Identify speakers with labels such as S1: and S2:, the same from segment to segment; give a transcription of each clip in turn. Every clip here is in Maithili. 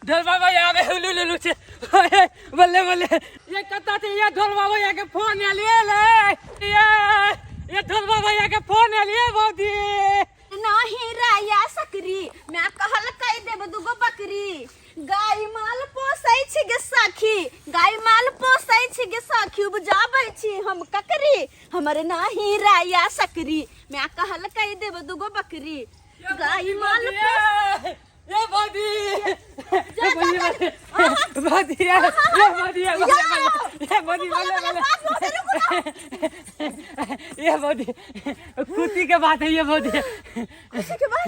S1: ढोलबा भैया आबे हुलु लुलु छे ओए, बल्ले बल्ले ये कत्ता छे ये ढोलबा भैया के फोन आयल ये ले ये ये ढोलबा भैया के फोन आयल ये भौजी
S2: नाही राया सकरी मैं कहल कह देब दुगो बकरी गाय माल पोसै छी गे सखी गाय माल पोसै छी गे सखी उपजाबै छी हम ककरी हमर नाही राया सकरी मैं कहल कह देब दुगो बकरी गाय माल पोस
S1: ये भौजी ये भौजी भौजी ये भौजी ये भौजी ये भौजी बल्ले बल्ले ये भौजी खुशी के बात है ये भौजी
S2: खुशी के बात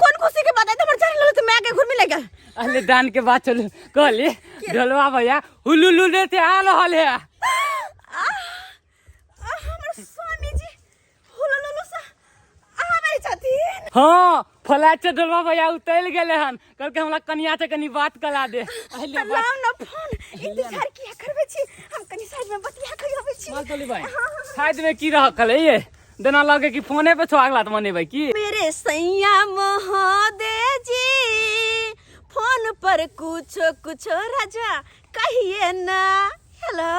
S2: कौन खुशी के बात है हमर जान लेलो तो मैं के घुर में लग गेल
S1: अरे दान के बात चलू कहली ढोलवा भैया हुलुलु ले से आ रहल है
S2: आह, आह, हमर स्वामी जी हुलुलुलु सा आबै छथिन
S1: हाँ फ्लाइट से ढोलवा भैया उतरि गेले हन कहलकै हमरा कनिया से कनी बात करा दे अहिले
S2: तऽ
S1: बात
S2: लाउ न फोन इंतजार किया करबै छी हम कनी साइड में बतिया के अबै छी
S1: माल तोली भाई
S2: हाँ, हाँ।
S1: साइड में की रह कल ये देना लगे कि फोने पे सुहागलात मनेबै की
S2: मेरे सैया महोदय जी फोन पर कुछो कुछो राजा कहिए ना हेलो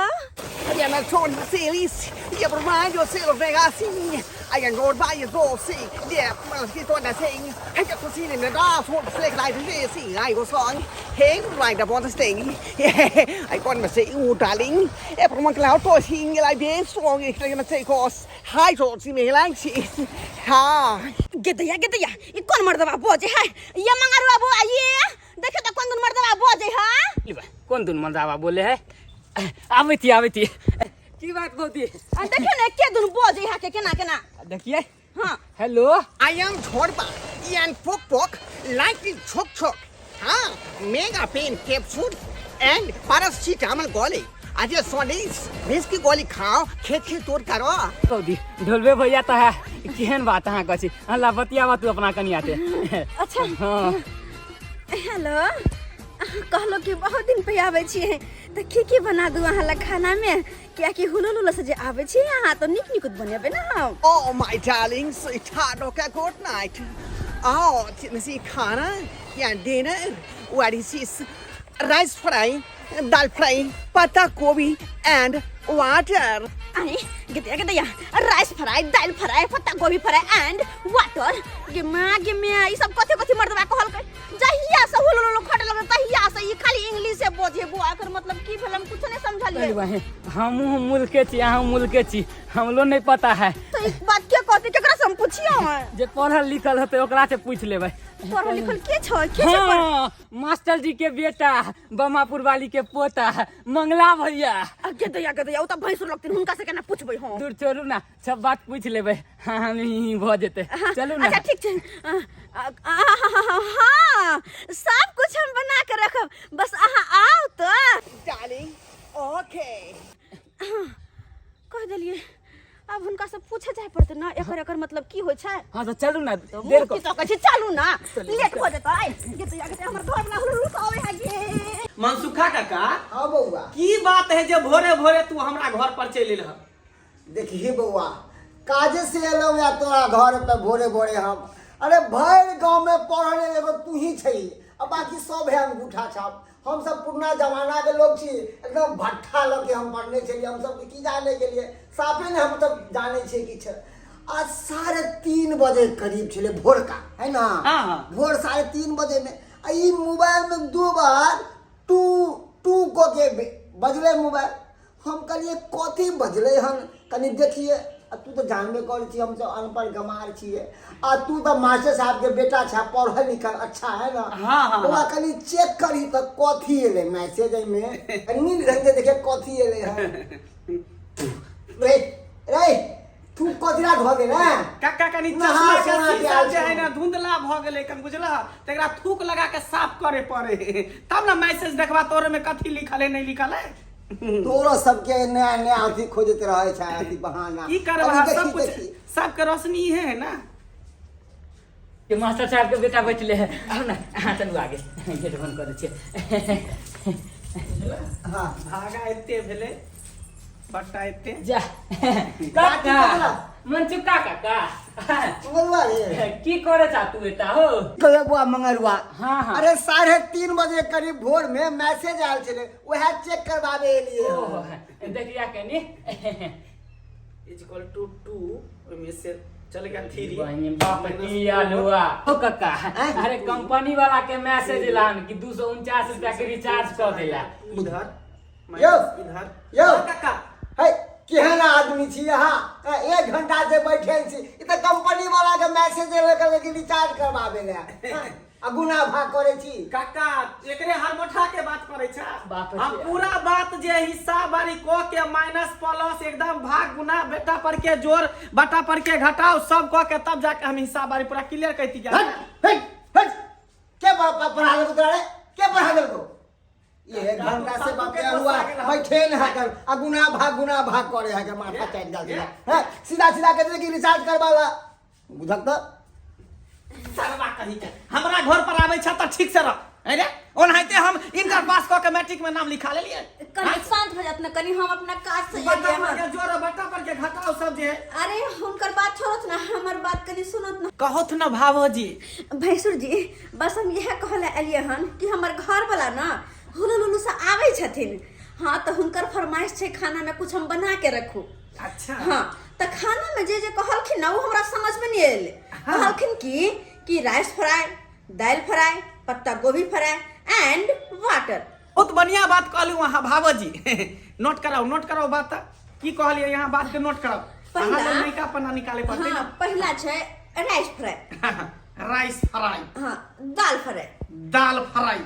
S2: गेदैया गेदैया ई कोन मर्दबा बजे है ये मंगरुआ बो आइए देखे त कोन दुन मर्दबा बजे है
S1: कोन दुन मर्दबा बोले है आबै थी आबै थी की बात भौजी
S2: आ देखे ने के दुन बजे है के केना केना
S1: देखिए
S2: हां
S1: hello
S3: I am Chorba, and Pok Pok, like in Chok Chok. हाँ mega pain capsule and paracetamol गोली अजय सोनीस भैंस की गोली खाओ खेत खेत तोड़ करो
S1: भौजी ढोलबे भैया तो है केहन बात अहाँ कहै छी अल्लाह बतियाबा तू अपना कनिया से
S2: अच्छा
S1: हाँ
S2: हेलो अहाँ कहलो कि बहुत दिन पे आबै छियै तऽ की की बना दू अहाँ लग खाना में कियाकि हुलुल हुलुल से जे आबै छी अहाँ तऽ नीक नीक बनेबै ने हम
S3: Oh my darling sweetheart, okay, good night. Oh, see खाना या dinner? What is this? Rice fry, dal fry, पत्ता गोभी and water.
S2: आई गेदैया गेदैया राइस फ्राई दाल फ्राई पत्ता गोभी फ्राई एंड वाटर गे माँ गे माँ ई सब कथी कथी मर्दबा कहलकै जहिया से हुलुल हुलुल खटे लगल तहिया से ई खाली इंग्लिश से बोझे बुआ एकर मतलब की भेल हम कुछ नहीं समझलिए
S1: अरे बहिन हमहूँ मुल्के छी अहूँ मुल्के छी हमरो नहीं पता है
S2: तो ई बात के कहते केकरा से हम पूछियो
S1: जे पढ़ल लिखल होतै ओकरा से पूछ लेबै
S2: पढ़ल लिखल के छै के छै पढ़ल
S1: हाँ मास्टर जी के बेटा बमापुर वाली के पोता मंगला भैया
S2: गेदैया गेदैया ओ तऽ भैंसुर लगथिन हुनका से केना पूछबै हम
S1: दूर छोड़ू ना सब बात पूछ लेबै हाँ हम ही भऽ जेतै चलू ना
S2: अच्छा ठीक छै हाँ सब कुछ हम बना के रखब बस अहाँ आउ तऽ
S3: Darling, okay.
S2: कह देलियै आब हुनका से पूछे जाय पड़तै ना एकर एकर मतलब की होइ छै
S1: हाँ तऽ चलू ना
S2: देर
S1: देर
S2: की तो कहै छै चलू ना लेट हो जेतै गेदैया गेदैया हमर घर वाला हुलुल आबै है गे
S4: मनसुखा काका
S5: हाँ बौआ
S4: की बात है जे भोरे भोरे तू हमरा घर पर चलि एलह
S5: देखही बौआ काजे से एलहुँ या तोरा घर पे भोरे भोरे हम अरे भरि गाँव में पढ़ल एगो तू ही छै आ बाकी सब है अंगूठा छाप हम सब पुरना जमाना के लोग छी एकदम भट्ठा लऽ के हम पढ़ने छलियै हम सब की जाने के लिए साफे ने हम सब जाने छियै किछु आ 3:30 बजे करीब छलै भोरका है ना
S4: हाँ, हाँ।
S5: भोर 3:30 बजे में आ ई मोबाइल में दू बार टू टू कऽ के बजलै मोबाइल हम कहलियै कथी बजलै हन कनि देखियै आ तू तऽ जानबे करै छी हमसब अनपढ़ गमार छियै आ तू तऽ मास्टर साहबके बेटा छह पढ़ल लिखल अच्छा है ना
S4: हाँ, हाँ,
S5: ओकरा कनि चेक करही तऽ कथी एलै मैसेज एहिमे कनि नीक ढंग से देखियै कथी एलै हन रे रे तू कथी ला धऽ गेल
S4: काका कनि
S5: नहा
S4: चश्मा के
S5: सोना के
S4: शीशा
S5: आयल
S4: जे है
S5: छौ।
S4: ना धुंधला भऽ गेलै कन बुझलह तकरा थूक लगा के साफ करे पड़े तब ना मैसेज देखबा तोरे में कथी लिखल है नहीं लिखल है
S5: तोरो सबके नया नया अथी खोजैत रहै छै अथी बहाना
S4: की करबा
S5: अभी
S4: सब
S5: देखी
S4: कुछ
S5: देखी
S4: सबके रोशनी है ना
S1: के मास्टर साहब के बेटा बैठले है आउ ना अहाँ चलू आगे गेट बंद कऽ दै छियै
S5: हाँ
S4: भागा एते भेलै बट्टा एते
S1: जा काका मनचुका काका
S5: मंगरुआ रे
S1: की करे चा तू एता हो
S5: कहे बुआ मंगरुआ
S1: हाँ, हाँ।
S5: अरे 3:30 बजे करीब भोर में मैसेज आयल छले वह चेक करवावे एलिए
S1: ओहो देखिया कनी
S4: is equal two 2 ओहिमे से चल गया 3
S1: बहिन बाप की आलुआ ओ काका अरे कंपनी वाला के मैसेज लान कि 249 रुपया के रिचार्ज कर देला
S4: इधर
S5: यौ।
S4: माइनस इधर
S5: यौ।
S4: हाँ, काका
S5: है केहन आदमी छी अहाँ एक घंटा से बैठल छी ई तऽ कंपनी वाला के मैसेज एले कहलकै कि रिचार्ज करवावे ले आ गुना भाग करे छी
S4: काका एकरे हर मोठा के बात करे छा
S1: बाप रे।
S4: हम पूरा बात जे हिस्सा बारी क के माइनस प्लस एकदम भाग गुना बेटा पर के जोड़ बटा पर के घटाओ सब क के तब जाके हम हिस्सा बारी पूरा क्लियर कहती क्या
S5: हट हट हट के पढ़ा देलको तोरा रे के पढ़ा देलको एक घंटा से बाप रे हुआ बैठे न है कर आ गुना भाग करे है कर माथा चाट जाल है हैं सीधा सीधा कहते कि रिचार्ज करवा ला बुझक तऽ
S4: सरवा कही के हमरा घर पर आबै छ त ठीक से रह अरे ओनाहिते हम इंटर पास क के मैट्रिक में नाम लिखा लेलिए
S2: कनी शांत हो जात ना कनी हम अपना काज से
S4: बट्टा
S2: एलियै
S4: पर
S2: हन।
S4: के जोड़ बट्टा पर के घटाओ सब जे है।
S2: अरे हुनकर बात छोड़त ना हमर बात कनी सुनत ना
S4: कहत न भावोजी
S2: भैंसुर जी बस हम इएह कहले एलियै हन कि हमर घर वाला ना हुलुलुलु से आबै छथिन हाँ तऽ हुनकर फरमाइश छै खाना में कुछ हम बना के रखू
S4: अच्छा
S2: हाँ तऽ खाना में जे जे कहलखिन ना वो हमरा समझ में नहीं एलै कहलखिन कि कि राइस फ्राई दालि फ्राई पत्ता गोभी फ्राई एंड वाटर
S4: बहुत बढ़िया बात कहलू अहाँ भावोजी नोट कराउ नोट कराउ बात की कहलियै यहाँ बात के नोट कराउ
S2: पहिला-
S4: अहाँ लग नयका पन्ना निकाले पड़तै
S2: हाँ पहिला छै राइस फ्राई
S4: राइस फ्राई
S2: हाँ दाल फ्राई
S4: दाल फ्राई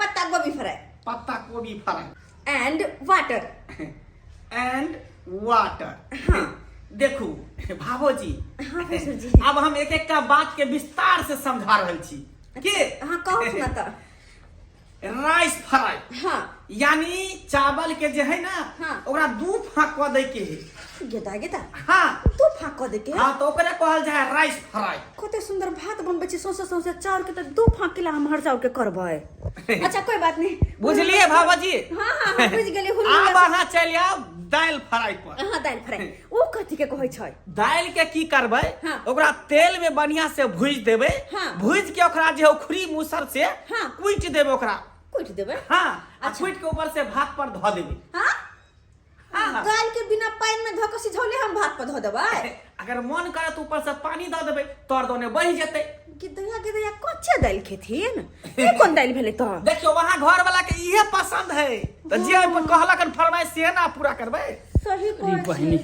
S2: पत्ता गोभी फ्राई
S4: पत्ता गोभी fry
S2: and water
S4: and water देखू भावोजी
S2: हाँ, भैंसुर जी।
S4: अब हम एक एकटा बात के विस्तार से समझा रहल छी के
S2: हाँ कहू ना तऽ
S4: राइस फ्राई
S2: हाँ
S4: यानी चावल के जे है ना
S2: हाँ।
S4: ओकरा दू फाँक कऽ दै के है
S2: गेदा गेदा
S4: हाँ
S2: दू फाँक कऽ दै के
S4: हाँ तो ओकरे कहल जाय है राइस फ्राई
S2: कते सुंदर भात बनबै छी सौंसे सौंसे चाउर के तऽ दू फाँक केला हम हर चाउर के करबै अच्छा कोई बात नहीं
S4: बुझलिए भाबाजी
S2: हाँ हाँ हाँ बुझि गेलियै
S4: आब अहाँ चलि आउ दालि फ्राई पर
S2: हाँ दालि फ्राई ओ कथी के कहै छै
S4: दालि के की करबै
S2: हाँ।
S4: ओकरा तेल में बढ़िया से भूज देबै
S2: हाँ।
S4: भूज के ओकरा जे उखड़ी मूसर से
S2: हाँ।
S4: कुटि देबै ओकरा
S2: कुटि देबै
S4: हाँ आ कुटि के ऊपर से भात पर धऽ देबै
S2: हाँ
S4: हाँ।
S2: दालि के बिना पानि में धऽ के सिझौले हम भात पर धऽ देबै
S4: अगर मन करे तऽ ऊपर से पानी दऽ देबै तर दोने बहि जेतै
S2: गिदैया गिदैया कच्चे दालि खेथिन ई कोन दालि भेलै तऽ
S4: देखियौ वहाँ घर वाला के इहे पसंद है तऽ जे कहलक हन फरमाइश से ना पूरा करबै
S2: सही
S1: अरे
S2: कहै छी
S1: बहिनी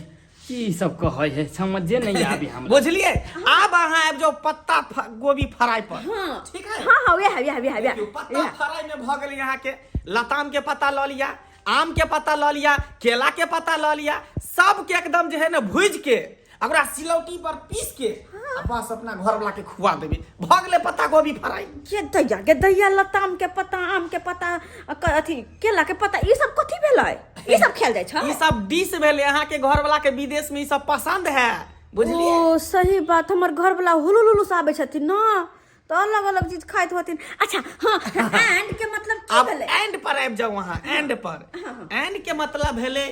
S1: की सब कहै है समझे नहीं आबे हमरा
S4: बुझलिए आब अहाँ आबि जाउ पत्ता गोभी फ्राई पर
S2: हाँ
S4: ठीक है
S2: हाँ हाँ वएह वएह वएह
S4: देखियौ, पत्ता
S2: वएह
S4: फ्राई में भऽ गेलै अहाँके लताम के पत्ता लऽ लिअ आम के पत्ता लऽ लिअ केला के पत्ता लऽ लिअ सबके एकदम जे है ने भूजि के ओकरा सिलौटी पर पीस के आ बस अपना घर वाला के खुआ देबै भऽ गेलै पत्ता गोभी फ्राई
S2: गे दैया गे दैया लताम के पत्ता आम के पत्ता अथी केला के पत्ता ई सब कथी भेलै ई सब खायल जाइ छै
S4: ई सब डिश भेलै अहाँ के घर वाला के विदेश में ई सब पसंद है बुझलिए
S2: ओ सही बात हमर घर वाला हुलु हुलु से आबै छथिन ना तऽ अलग अलग चीज खाइत होथिन अच्छा हाँ एंड के मतलब की
S4: आब
S2: भेलै
S4: एंड पर आबि जाउ अहाँ एंड पर एंड के मतलब भेलै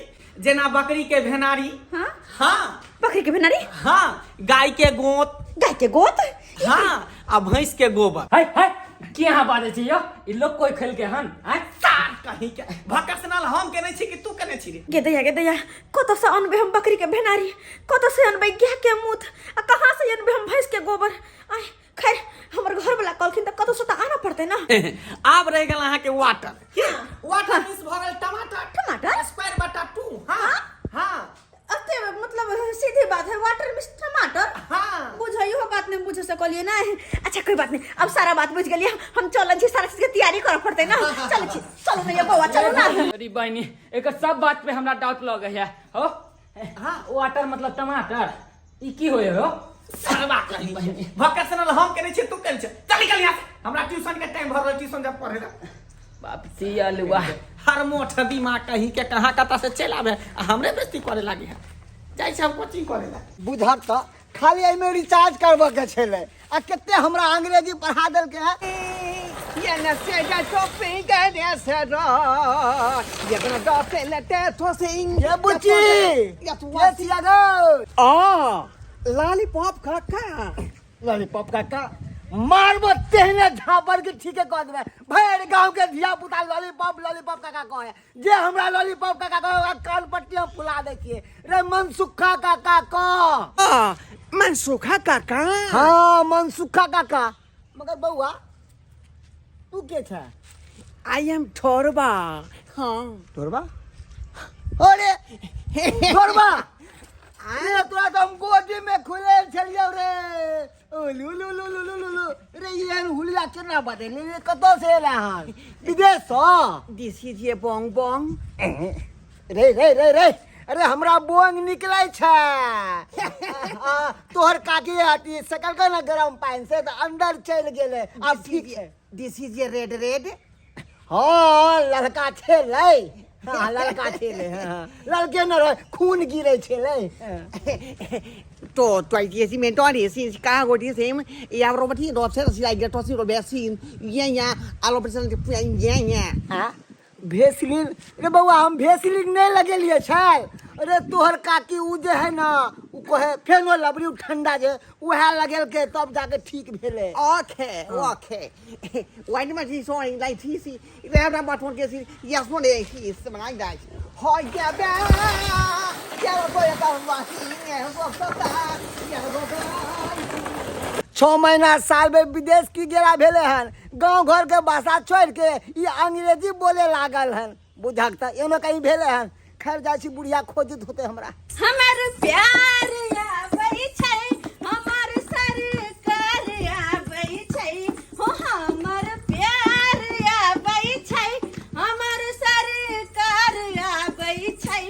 S4: जेना बकरी के भेनारी
S2: हाँ
S4: हाँ
S2: बकरी के भेनारी
S4: हाँ गाय के गोत
S2: गाय के गोत
S4: हाँ आ भैंस के गोबर
S1: है है की अहाँ बाजै छी यौ ई लोग कोई खेल के हन आँय
S4: सार कहीं के भकसनल हम केने छी कि तू केने छी रे
S2: गे दैया गे दैया कतऽ से अनबै हम बकरी के भेनारी कतऽ से अनबै गाय के मूत आ कहाँ से अनबै हम भैंस के गोबर आय खैर हमर घर वाला कहलखिन तऽ कतौ से तऽ आनऽ पड़तै ना
S4: आब रहि गेल अहाँके वाटर की वाटर मीन्स भऽ गेल टमाटर
S2: टमाटर?
S4: स्क्वायर बटा टू हाँ हाँ
S2: अते मतलब सीधी बात है वाटर मीन्स टमाटर
S4: हाँ।
S2: बुझाइयो बात नहीं बुझ सकलिए ना अच्छा कोई बात नहीं अब सारा बात बुझ गेलिए हम चलन छी सारा चीज के तैयारी करऽ पड़तै ना चल छी चलू ना ये बौआ चलू ना
S1: अरे बहिनी एकर सब बात पे हमरा डाउट लगे है हो
S4: हाँ।
S1: वाटर मतलब टमाटर ई की होय हो
S4: सरवा कहीं भोकेशनल हम केने छी तू केने छी चल निकल यहाँ से हमरा ट्यूशन के टाइम भर रहल ट्यूशन जब पढ़े ला
S1: बाप सी अलुआ
S4: हर मोठ दिमाग कहीं के कहाँ कता से चल आवे आ हमरे बेइज्जती करे लागी है जाइ छै हम कोचिंग करे ला
S5: बुझत तऽ खाली एहिमे रिचार्ज करबऽ के छलै आ कते हमरा अंग्रेजी पढ़ा देलकै है। ये बुच्ची ये छिया गो
S3: आ लॉलीपॉप काका
S5: लॉलीपॉप काका मारबो तेहने झापड़ के ठीके कह देबै भरि गांव के धिया पुता लॉलीपॉप लॉलीपॉप काका कहे जे हमरा लॉलीपॉप काका कहे ओकरा कान पट्टी हम फुला दै छियै रे मनसुखा काका कह
S3: आ मनसुखा काका
S5: हाँ मनसुखा काका मगर बौआ तू के छ
S3: I am थोरबा। हाँ
S5: तोरबा अरे तोरबा अरे तोरा तो हम गोदी में खुले छलियौ रे ओ लू लू लू लू लू लू लू रे एहन हुलिया केना बदलि रे कतऽ से एला हन विदेश सँ
S3: दिस is a Bong Bong.
S5: रे रे रे रे अरे हमरा बोंग निकलै छै आ, तोहर काकी अथी सकलकै ने गरम पानि से तऽ अंदर चलि गेलै आब ठीक छै।
S3: This is a red red.
S5: हँ ललका छेलै हँ ललका छेलै हँ ललके न रहै खून गिरै छेलै
S3: तो तो ऐसी में तो ऐसी का गोटी सेम या रोबटी रोब से रसी आई तो सी रोबे सी ये या आलो परसेंट ये ये
S5: आ भेसलिन रे बौआ हम भेसलिन नहि लगेलियै छै अरे तोहर काकी उ जे है ना उ कहे फेनो लबरी उ ठंडा जे उएह लगेलकै तब जाके ठीक भेलै।
S3: ओके ओके वाइन में जी सोई लाई थी सी रे ना बात के सी यस नो ने ही समझ जाय हो या बे या रो या का वासी ने हो सता या रो।
S5: 6 महीना साल में विदेश की गेला भेले हन गांव घर के भाषा छोड़ के ई अंग्रेजी बोले लागल हन बुझक त एनो कहीं भेले हन। खैर जाइ छी बुढ़िया खोजित होते हमरा।
S2: हमर प्यार आबै छै हमर सरकार आबै छै हो हमर प्यार आबै छै हमर सरकार आबै छै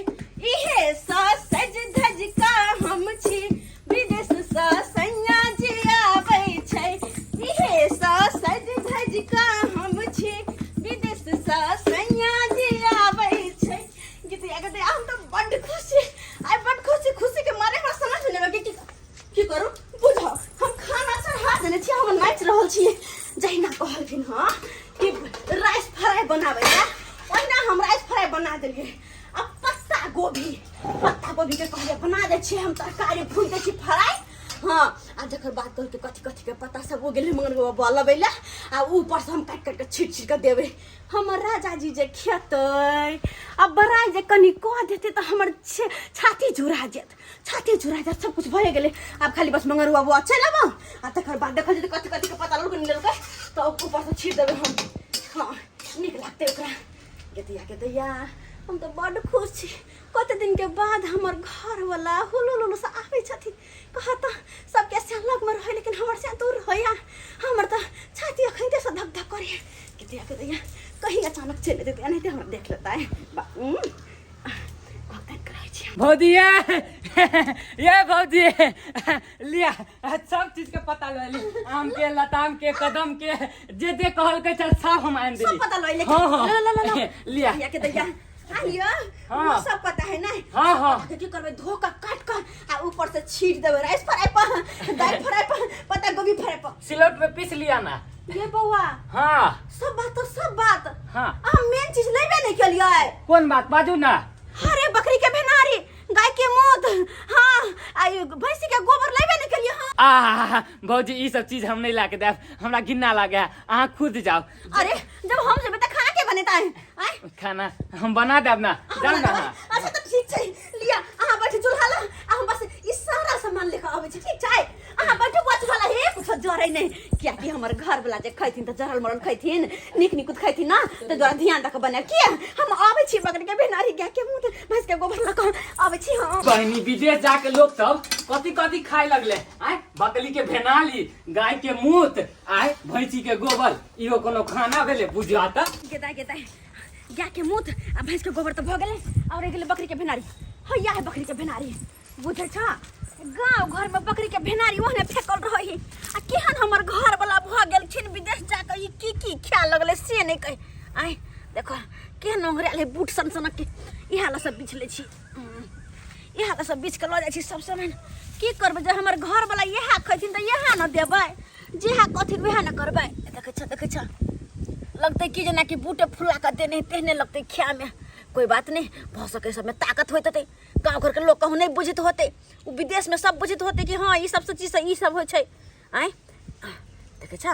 S2: इहे स सज धज का हम छी विदेश स सैया जी आबै छै इहे स सज धज का हम छी विदेश स सैया जी आबै छै। गीतिया के हम तो बड्ड खुश छी आइ बड्ड खुश छी खुशी के मारे हमरा समझ में नहीं आबै कि की करू बुझो हम खाना चढ़ा देने छी हम नाचि रहल छी जहिना कहलखिन हँ कि राइस फ्राई बनाबै ला ओहिना हम राइस फ्राई बना देलियै। आ पत्ता गोभी के कहलियै बना दै छियै हम तरकारी भूजि दै छी फ्राई। हाँ आ जकर बात कहलकै कथी कथी के पत्ता सब ओ गेलै मगर बाबा लबै ला आ ऊपर से हम काटि काटि के छीट छीट के देबै। हमर राजा जी जे खेतै आ बड़ाइ जे कनि कऽ देतै तऽ हमर छाती जुड़ा जायत छाती जुड़ा जायत सब कुछ भए गेलै। आब खाली बस मंगरुआ बौआ चलि आबऽ आ तकर बाद देखल जेतै कथी कथी के पता ललकै नहि लेलकै तऽ ऊपर से छीट देबै हम। हाँ नीक लागतै ओकरा। गेदैया गेदैया हम तऽ बड्ड खुश छी कते दिन के बाद हमर घरवाला हुलुल हुलुल से आबै छथिन कहत सबके से लगमे रहै लेकिन हमर से दूर रहैया हमर तऽ छाती अखन से धक धक करे। गेदैया गेदैया कहीं अचानक चलि जेतै एनाहिते हमरा देख लेतै
S1: भौजी ये भौजी लिया सब चीज के पता लऽ ली आम के लताम के कदम के जे जे कहलकै छै सब हम आनि
S2: सब
S1: देली।
S2: पता लऽ ले।
S1: हाँ हाँ
S2: ल ल ल ल
S1: लिया।
S2: लिया के दैया आइयो
S1: हाँ।
S2: वो सब पता है ना।
S1: हाँ, हाँ।
S2: के की करबै धो के काट के आ ऊपर से छीट देबै राइस फ्राई पर दाल फ्राई पर पत्ता गोभी फ्राई पर
S1: सिलौट पे पीस लिया ना।
S2: ये बौआ
S1: हाँ
S2: सब बात तो सब बात।
S1: हाँ।
S2: आ मेन चीज लेबे नहीं केलियै।
S1: कोन बात बाजू ना।
S2: अरे बकरी के भेनारी गाय के मूत हाँ आ भैंसी के गोबर लेबे नहीं केलियै। हाँ
S1: आ भौजी ई सब चीज हम नहीं ला के देब हमरा घिन्ना लागे है अहाँ खुद जाओ।
S2: अरे जब हम जेबै तऽ खाना के बनेतै? आँय
S1: खाना हम बना देब ना
S2: अहाँ
S1: जाउ
S2: बना
S1: ना।
S2: देबै? अच्छा तऽ ठीक छै लिअ अहाँ बैठू चूल्हा लग आ हम बस ई सारा सामान लेके अबै छी ठीक छै। अहाँ बैठू बौआ चूल्हा लग हे कुछो जरै नहि कियाकि हमर घर वाला जे खैथिन तऽ जरल मरल खैथिन नीक निकुत खैथिन ना ताहि दुआरे ध्यान दऽ कऽ बनायब किया हम अबै छी बकरी के भेनारी गाय के मूत भैंस के गोबर लऽ कऽ अबै छी हम।
S1: बहिनी विदेश जाके लोग सब कथी कथी खाए लगले आय बकरी के भेनाली गाय के मूत आय भैंसी के गोबर इहो कोनो खाना भेलै बुझा तऽ।
S2: गेदा गेदा गाय के मूत आ भैंस के गोबर तऽ भऽ गेलै और गेलै बकरी के भेनारी। हैया है बकरी के भेनारी बुझै छ गाँव घर में बकरी के भेनारी ओहने फेकल रही आ केहन हमर घर वाला भऽ गेलखिन विदेश जाके ई की की खाए लगलै से नहि कहि। आय देखो केहन ओंघरायल है बूट सन सनक के इएह लऽ सब बिछ लै छी इएह लऽ सब बिछ के लऽ जाइ छी सब सामान। की करबै जे हमर घर वाला इएह खैथिन तऽ इएह ने देबै जेहा कहथिन वएह ने करबै। देखै छ देखै छ लगतै कि जेनाकि बूटे फुला कऽ देने तेहने लगतै खायमे। कोई बात नहीं, भऽ सकै सबमे ताकत होइत हेतै। गाँव घरके लोक कहूँ नहि बुझैत होतै, ओ विदेशमे सब बुझैत होतै कि हँ ई सब चीजसँ ई सब होइ छै। आँय देखै छ,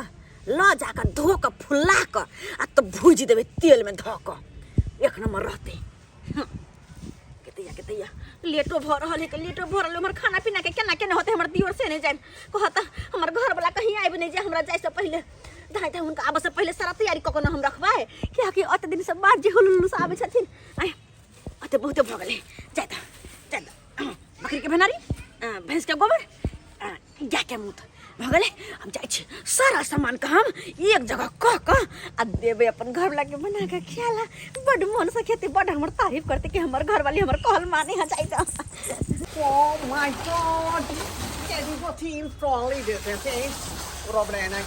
S2: लऽ जाकऽ धो कऽ फुला कऽ आ तऽ भूजि देबै तेलमे धऽ कऽ, एक नम्बर रहतै। केतैया केतैया लेटो भऽ रहल है, लेटो भऽ रहल। हमर खाना पीना के केना केना होतै? हमर दियोर से नहि जानि कहत, हमर घरवला कहीं आबि नहि जाय हमरा जाइसँ पहिले। धाइ धाइ हुनका आबऽसँ पहिले सारा तैयारी कऽ कऽ ने हम रखबै, कियाकि ओते दिनसँ बाद जे हुलुलु से आबै छथिन। आँय ओते बहुते भऽ गेलै। जाय तऽ जाय तऽ बकरीके भेनारी, भैंसके गोबर, गायके मूत भऽ गेलै। हम जाइ छी, सारा सामानके हम एक जगह कऽ कऽ आ देबै अपन घरवलाके बना कऽ खिया ला। बड्ड मोनसँ खेतै, बड्ड हमर तारीफ करतै कि हमर घरवाली हमर कहल माने है। जाइ तऽ।
S3: Oh my God! Getting routine strongly this is Problema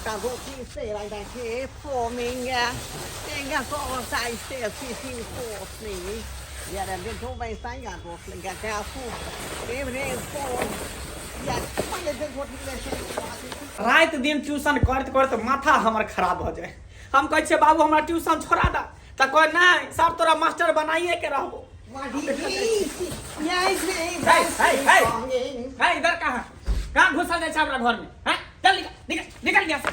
S4: राति दिन ट्यूशन करैत करैत माथा हमर खराब भऽ जाय। हम कहै छियै, बाबू हमरा ट्यूशन छोड़ा दे, तऽ कहै नहि सर, तोरा मास्टर बनाइए के रहबो। हे, इधर कहाँ कहाँ घुसल जाइ छै हमरा घर में? हैं, चल निकल निकल निकल यहाँ से।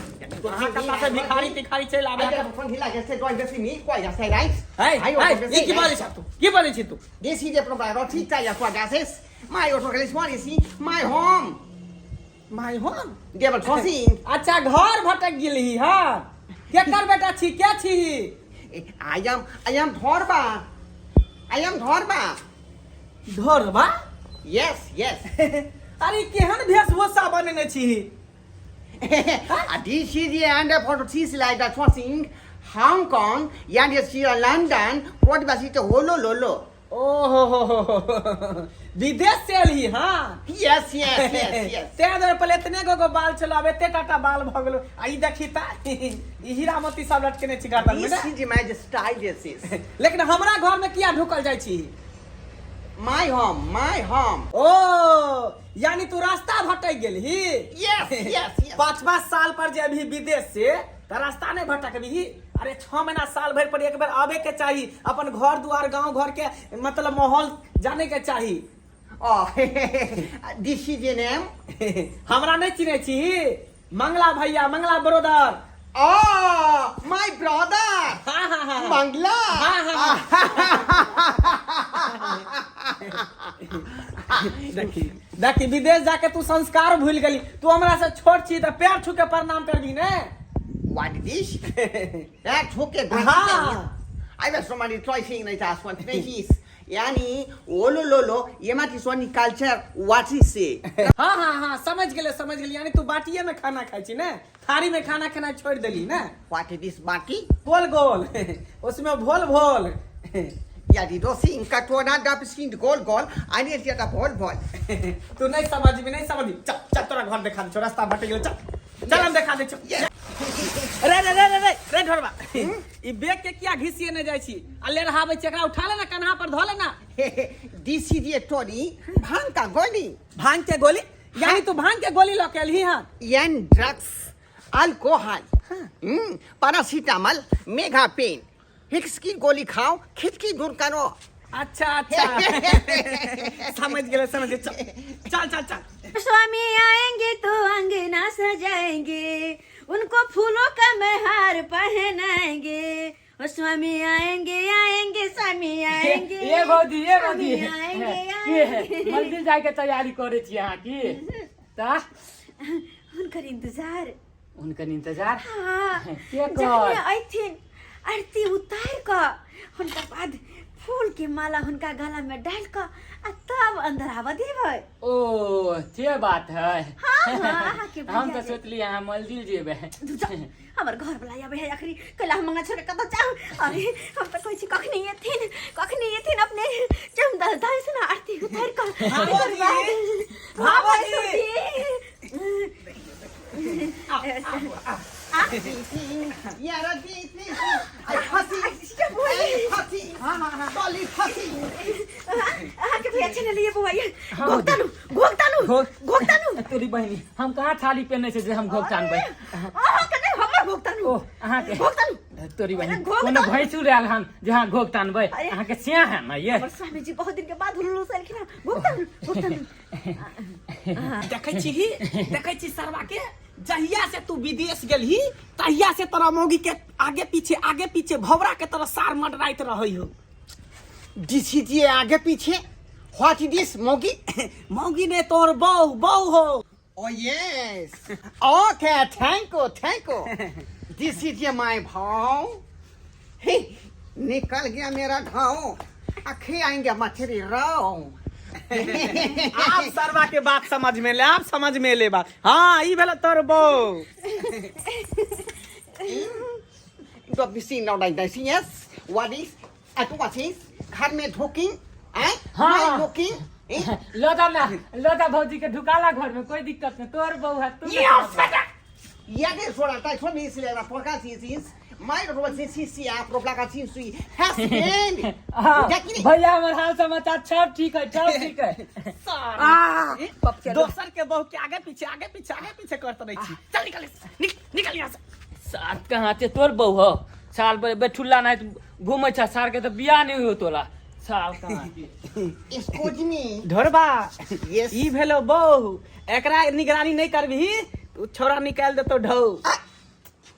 S4: अहाँ कतऽ से भिखारी तिखारी चलि आबै? हे हे, ई की बाजै छ तू? की बाजै छी तू?
S3: My home.
S4: My home.
S3: Devil crossing.
S4: अच्छा, घर भटक गेलही। हाँ, केकर बेटा छी, के छी?
S3: I am Dhorba. I am Dhorba.
S4: ढोरबा?
S3: Yes, yes.
S4: अरे, केहन वेशभूषा बनेने छी?
S3: This is the end for the like the crossing Hong Kong, and yes, London, what was it? Holo lolo.
S4: ओहो हो हो हो, विदेश से एलही? हाँ।
S3: Yes.
S4: तें दुआरे पहिले एतने गो गो बाल छलो, आब एते टाटा बाल भऽ गेलो। आ ई देखी त, ई हीरा मोती सब लटकेने छी गर्दन में।
S3: This
S4: ने
S3: is my style, this is.
S4: लेकिन हमरा घर में किया ढुकल जाइ छी?
S3: My home, my home.
S4: ओ, यानी तू रास्ता भटक गेलही?
S3: Yes.
S4: 5 5 साल पर जे अभी विदेश से, तऽ रास्ता नहीं भटकबही? अरे, 6 महीना साल भरि पर एक बेर आबे के चाही, अपन घर दुआर गांव घर के मतलब माहौल जाने के चाही।
S3: Oh, this is your name?
S4: हमरा नहीं चिन्है छी? मंगला भैया, Mangala brother.
S3: Oh, my brother.
S4: हाँ हाँ हाँ
S3: Mangla.
S4: हाँ हाँ देखी देखी, विदेश जाके तू संस्कार भूल गेली। तू हमरा से छोट छी तऽ पैर छू के प्रणाम करबी ने।
S3: What is this? That's okay.
S4: हाँ।
S3: I was somebody trying like that one. यानी ओलो लोलो ये माटी सोनी कल्चर what is से।
S4: हाँ हाँ हाँ, समझ गेले समझ गेली। यानी तू बाटिए में खाना खाइ छी ने, थारी में खाना खेनाइ छोड़ देली ने।
S3: What is this बाटी?
S4: गोल गोल, उसमें भोल भोल।
S3: यानी दोसी इनका टोना डब सिंध गोल गोल आने ज्यादा भोल भोल।
S4: तू नहीं समझबी, नहीं समझबी। चल चल, तोरा घर देखा दे छौ, रास्ता भटक गेल। चल चल, हम देखा दे छौ। रे रे रे रे रे रे ढोरबा, ई बैग के किया घिसिए ने जाइ छी आ ले रहाबै छी? एकरा उठा ले ना, कन्हा पर धो ले ना।
S3: This is a Tony भांग का गोली।
S4: भांग के गोली? यानी तू भांग के गोली लऽ के एलही? हँ।
S3: एन ड्रग्स, अल्कोहल, पैरासीटामोल, मेगा पेन, हिक्स की गोली खाओ, खिचकी दूर करो।
S4: अच्छा अच्छा, समझ गेले समझ गेले। चल चल चल चल।
S2: स्वामी आएंगे तो अंगना सजाएंगे, उनको फूलों का हार पहनाएंगे। ओ स्वामी आएंगे आएंगे, स्वामी आएंगे।
S1: ये भौजी, ये भौजी।
S2: स्वामी आएंगे
S1: की
S2: आएंगे।
S1: मंदिर जाके तैयारी करे छी अहाँ की ता?
S2: हुनकर इंतजार।
S1: हुनकर इंतजार?
S2: हाँ।
S1: के कर?
S2: जखने अयथिन, आरती उतार कऽ, हुनका बाद फूल के माला हुनका गला में डाल कऽ आ तब अंदर आबऽ देबै।
S1: ओ, से बात है?
S2: हाँ हाँ, अहाँके
S1: हम तऽ
S2: भैया।
S1: सोचली अहाँ मंदिर जेबै।
S2: जा, हमर घर वाला आबै है अखनी, कैला हम मंगा छोड़ के कतऽ जाउ? अरे, हम तऽ कहै छी कखनी एथिन, कखनी एथिन अपने जम दाइ से ना आरती उतार कऽ एकर बाद। हाँ,
S4: भाबोजी।
S2: भाई।
S3: यार आई फंसी, आई फंसी, गोली फंसी।
S2: अहाँके भैया छने लिए बौआ, ये घोघतानु घोघतानु घोघतानु।
S1: तोरी बहिनी, हम कहाँ थाली पेने छै जे हम घोघ तानबै?
S2: अहाँके नहि, हमर घोघतानु।
S1: ओ, अहाँके।
S2: घोघतानु।
S1: तोरी बहिन
S2: अरे घोघ
S1: कोनो
S2: तान-
S1: भैंसुर आयल हन जे अहाँ घोघ तानबै
S2: अरे।
S1: अहाँके स्याह है ना ये
S2: हमर स्वामी जी बहुत दिन के बाद हुलुलु से एलखिन हन। घोघ तानू, घोघ तानू।
S4: देखै छी देखै छी सरवा के जहिया से तू विदेश गेलही तहिया से तोरा मौगी के आगे पीछे भौरा के तरह सार मंडराइत रहै हो
S3: दिसी जी आगे पीछे what दिस मौगी
S4: मौगी ने तोर बहु बहु हो
S3: Oh yes. Okay, thank you, thank you. This is my भाव. हे, निकल गया मेरा घाव. अखे आएंगे मछली राव.
S4: आब सरवा के बात समझ में ले आब समझ में ले बात हाँ ई भेल तोर बहु
S3: Got me seen now like this. Yes. What is? I do what is? घर में धोकिंग, हैं?
S1: हाँ।
S3: मैं धोकिंग. eh?
S1: लदा ना लदा भौजी के ढुकाला घर में कोई दिक्कत नहीं तोर बहू है तू
S3: 也得说了，再说明是了，不干事情，买了多钱钱啊，不那个钱水还是便
S1: हाँ,
S3: 宜。
S1: भैया हमर हाल समाचार सब ठीक है सब ठीक है
S4: आ दोसर के बहु के आगे पीछे आगे पीछे आगे पीछे करत रहै छी चल निकल निकल निकल यहाँ से
S1: साथ कहाँ ते तोर बहू हो साल भर बेठुल्ला नहीं घूमै छ सार के तो बियाह नहीं हो तोला साल कहाँ
S3: Excuse me.
S4: ढोरबा
S3: Yes.
S4: ई भेलो बहु एकरा निगरानी नहीं करबिही तो छोरा निकाल देतो ढौ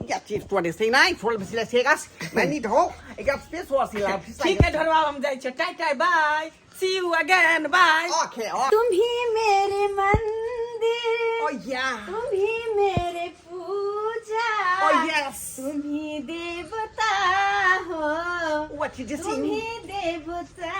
S3: Ja, chief 29, for the Segas, many dog, I got space for the
S4: ठीक है ढोरबा हम जाइ छियै tie tie bye see you again bye
S3: Okay, oh,
S2: तुम ही मेरे मंदिर
S3: oh yeah,
S2: तुम ही मेरे पूजा
S3: oh yes.
S2: तुम ही देवता हो
S3: What did you
S2: तुम
S3: sing?
S2: ही देवता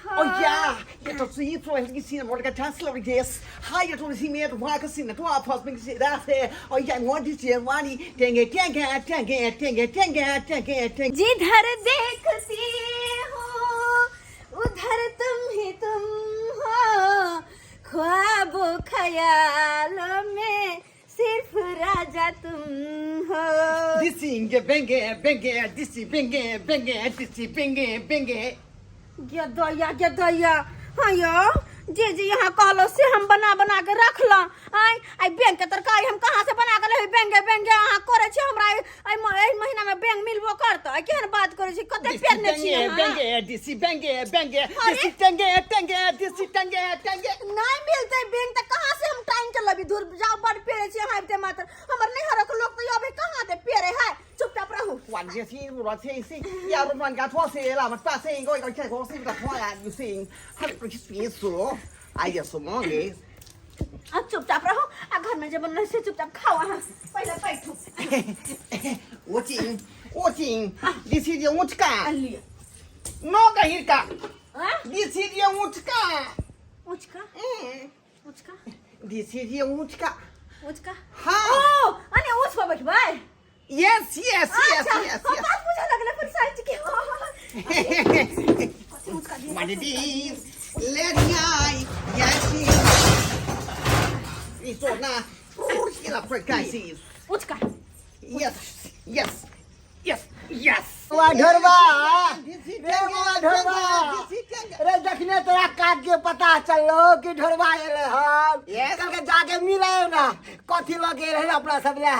S2: हो
S3: Oh yeah, ये तो सही तो है कि सीन मोड़ का चांस लग yes. Hi, ये तो सी में तो वहां का सीन तो आप हॉस्पिटल से रात है और ये मोदी से वानी टेंगे टेंगे टेंगे टेंगे टेंगे टेंगे टेंगे
S2: जिधर देखती हूँ उधर तुम ही तुम हो ख्वाबों ख्यालों में सिर्फ राजा तुम हो
S3: This is बेंगे बेंगे this is बेंगे बेंगे this is बेंगे बेंगे
S2: गदैया गदैया हाँ यो जे जे यहाँ कहलो से हम बना बना के रखल आय आई बैंक के तरकारी हम कहाँ से बना के लेबै बैंगे बैंगे अहाँ करै छी हमरा एहि महीना में बैंक मिलबो करतै केहन बात करै छी कते पेरने छी
S3: बेंगे
S2: अहाँ?
S3: बेंगे this is बेंगे बेंगे
S2: अरे?
S3: This is टेंगे टेंगे this is टेंगे टेंगे
S2: नहीं मिलते बैंक त कहाँ से हम टाइम के लबी दूर जाओ बड़ पेरे छी अहाँ आबिते मात्र हमर नहीं हरक लोग तो अबे कहाँ दे पेरे है चुपचाप रहू
S3: วันเดียซีรัวเซียซียารุมันกาทั่วเสียละมันป้าเสียก็ก็แค่ของซีแต่ทั่วละอยู่ซิงฮัลโหลคิดสูไอ้เดี๋ยวสมองเอง
S2: अब चुपचाप रहो आ घर में जे बनल से चुपचाप खाओ अहाँ पहिले बैठू
S3: 我进我进，你是叫我去
S2: आ
S3: 干，
S2: लिअ
S3: 哪个一个？
S2: आ
S3: 你是叫我去干，
S2: ऊँचका
S3: 嗯，
S2: ऊँचका
S3: 你是叫我去干，
S2: ऊँचका
S3: 哈
S2: ओ अने ऊँच पर बैठबै
S3: ，yes yes yes
S2: अच्छा
S3: yes
S2: हम
S3: yes。
S2: बात बुझऽ लगलै पर साइज के कथी ऊँचका दिअ
S3: What it is, let me I, yes 你说那，现在快干死
S2: ऊँचका
S3: ，yes yes yes yes。
S5: बौआ ढोरबा रे बौआ ढोरबा रे जखने तोरा काट के पता चललो कि ढोरबा एले हन
S3: Yes.
S5: कल के जाके मिले ना कथी लऽ के एले हन अपना सब ले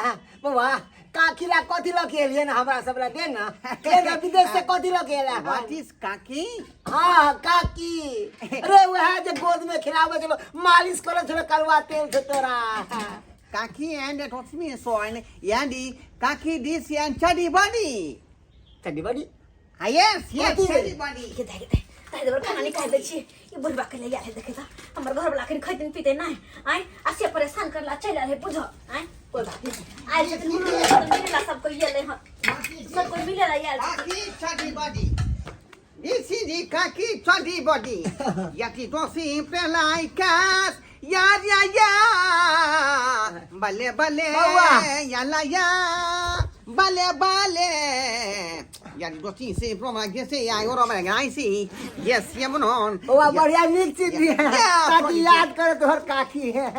S5: बौआ काकी ला कथी लऽ के एलियै ना हमरा सब ला दे ना दे ना विदेश से कथी लऽ के एले हन
S3: What is kaki?
S5: हाँ काकी रे वह जे गोद में खिलावे छलो मालिश करे छलो करुआ तेल से तोरा
S3: Kaki and that me so and yandy kaki this and chadi body.
S5: चड्डी बड़ी
S3: Ah yes yes
S5: Kaki.
S3: chadi body.
S2: के दाइ दाइ दाइ देबर खाना निकालि दै छी ई बुढ़बा के ले आयल है देखे त हमर घर वाला अखन खैतिन पीते नहि आँय आ से परेशान करला चलि आयल है बुझ आँय कोई बात नहीं आयल छथिन हुनू मिलेला सब कोई एलै हन सब कोई मिलेला आयल छथिन
S3: Kaki chadi body. This is the kaki chadi body. Yati dosi like us. Ya ya ya. Bale bale.
S5: Bawa.
S3: Ya la ya. Bale bale. Yati dosi se from like this. Ya yoro ma ngai si. Yes yamunon.
S5: बौआ बढ़िया नीक चीज दिए
S3: Yeah,
S5: ताकि याद करे तोहर काकी है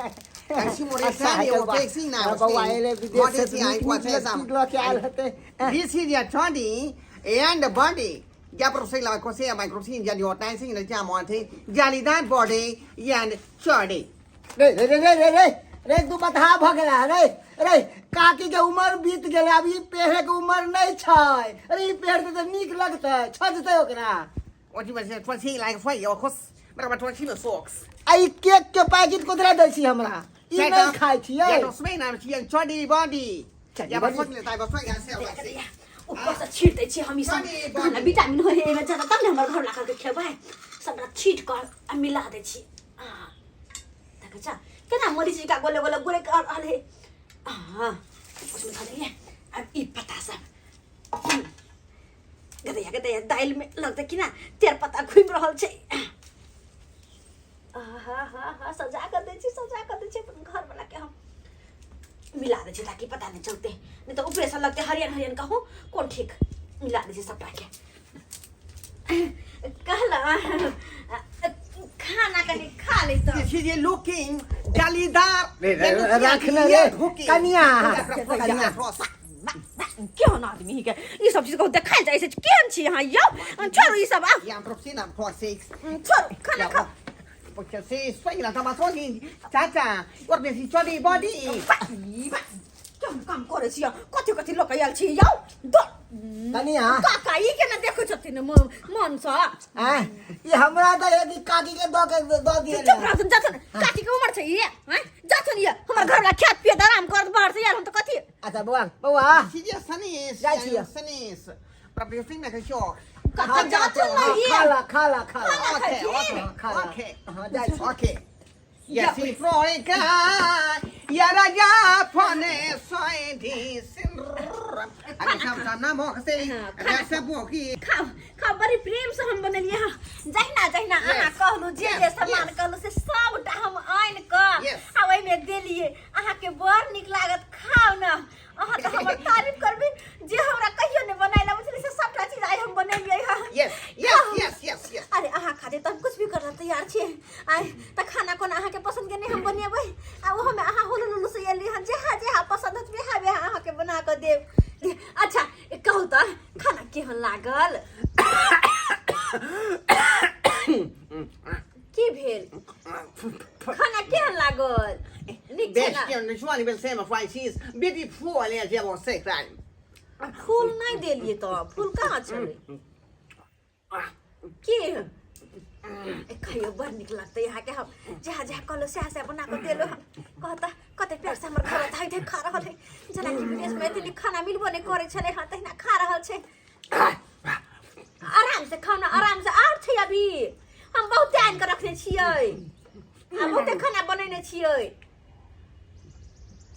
S3: काकी मोरे
S5: अच्छा,
S3: सानी,
S5: अच्छा,
S3: ओ टैक्सी ना,
S5: हाँ, बौआ एले विदेश से
S3: मोरे से आई,
S5: नीक
S3: को
S5: नीक
S3: से साम।
S5: चीज लऽ के आयल हेतै
S3: This is your chadi and body. Ya pro la cosa micro sin ya yo tan sin ya mo te ya li dan body and chadi.
S5: रे रे रे रे रे रे रे तू बतहा भऽ गेला रे। रे काकी के उमर बीत गेलै, अब ई पहिरे के उमर नहि छै। अरे ई पहिरतै तऽ नीक लगतै, छजतै ओकरा। आ ई केक के पैकेट कोतरा दै छी हमरा? ई नहि खाइ छियै।
S2: ऊपर से छीट दै छियै हम ई सब, तहन ने विटामिन होइ है एहिमे ज्यादा, तब ने हमर घरवला कहलकै खेबै। सबटा छीट कऽ आ मिला दै छी। देखै छ केना मरीच का गोले गोले गोले कर रहल है। हाँ, उसमें धऽ देलियै। आब ई पत्ता सब गदैया गदैया दालि में लगतै कि ना तेर पत्ता घुमि रहल छै। हा हा हा, सजा कऽ दै छी, सजा कऽ दै छी अपन घरवला के। हम मिला दै छी ताकि पता नहि चलतै, नहि तऽ ऊपरेसँ लगतै हरियर हरियर, कहूँ कोन ठीक। मिला दै छी सबटाके। कहलहुँ खाना कनि खा ले तऽ।
S3: ये लुकिंग जालीदार।
S5: रे, रे, राख ने रे कनिया, कनिया।
S2: केहन आदमी के ई सब चीज कहूँ देखायल जाइ छै? केहन छी अहाँ यौ? छोड़ू ई सब, आउ छोड़ू, खाना खाउ। केहन काम करै छी यौ? कथी कथी लऽ कऽ आयल छी यौ?
S5: कनिया।
S2: काका, ई केना देखै छथिन मनसँ?
S5: आँय, ई हमरा दै है कि काकी के दऽ के दऽ दिए?
S2: चुप रहथुन, जाथुन। काकी के उमर छै ई? आँय, जाथुन। ये हमर घरवला खेत पियत आराम करत, बाहर से आयल हम तऽ कथी।
S5: अच्छा बौआ, बौआ जाइ छियै।
S2: काका, जाथुन ने ये।
S5: खा ला, खा ला, खा ला।
S2: खाना खाइ छी।
S5: खा ला। हाँ, जाइ छी।
S3: Okay. Yes, ya raja phone soy di
S2: खाउ खाउ, बड़ी प्रेम से हम बनेलियै हँ। जहिना जहिना अहाँ कहलहुँ, जे जे सामान कहलहुँ से सबटा हम आनि कऽ आ ओहिमे देलियै। अहाँके बड़ नीक लागत, खाउ ने। अहाँ तऽ हमर तारीफ करबै, जे हमरा कहियो नहि बनायल अबै छलै से सबटा चीज आइ हम बनेलियै हँ।
S3: Yes, yes, yes, yes, yes.
S2: अरे अहाँ खातिर तऽ हम कुछ भी करऽ तैयार छियै। आइ तऽ खाना कोना अहाँके पसन्द के नहि हम बनेबै? आ ओहोमे अहाँ होलुलु से एलियै हँ, जेहा जेहा पसन्द होत वेहा वेहा अहाँके बना कऽ देब। अच्छा कहू तऽ, खाना केहन लागल? की भेल? खाना केहन लागल? नीक छै ना? फूल नहि देलियै तऽ फूल कहाँ छलै? की ए, खइयो, बड़ नीक लगतै अहाँके। हम जहाँ जहाँ कहलहुँ सएह सएह बना कऽ देलहुँ हम। कहता कते प्यार से हमर घर धाइ धाइ खा रहल है, जेनाकि विदेशमे एते नीक खाना मिलबो नहि करै छलै हँ तहिना खा रहल छै। आराम से खाना, आराम से। आर छै अभी, हम बहुते आनि कऽ रखने छियै आ बहुते खाना बनेने छियै,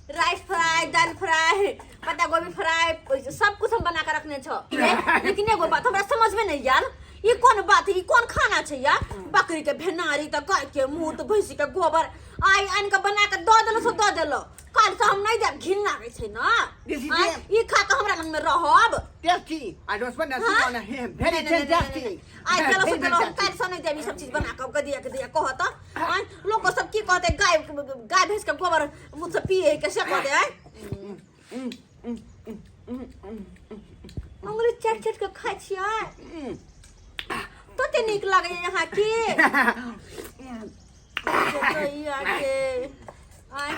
S2: राइस फ्राई, दाल फ्राई, पत्ता गोभी फ्राई, सब कुछ हम बना के रखने छो। लेकिन एगो बात हमरा समझ में नहीं आयल, ई कोन बात, ई कोन खाना छै यार? बकरी के भेनारी तऽ गाय के मुँह तऽ भैंसी के गोबर आइ आनि के बना के दऽ देलो से दऽ देलो, काल्हि से हम नहीं देब। घिन लागै छै ना।
S3: This is
S2: आँय, ई खा के हमरा लग में रहब?
S3: Tasty. I don't want to
S2: Huh?
S3: on him. Very
S2: नहीं, नहीं, नहीं,
S3: tasty.
S2: नहीं, नहीं। आइ चलो से चलो, हम काल्हि से नहीं देब ई सब चीज बना के। गदिया के दिया कहत आँय, लोक सब की कहते? गाय गाय भैंस के गोबर मुँह से पिए के से कहते। आँय, अंगुरी चाटि चाटि के खाइ छियै, तते नीक लागैए अहाँके के? आँय।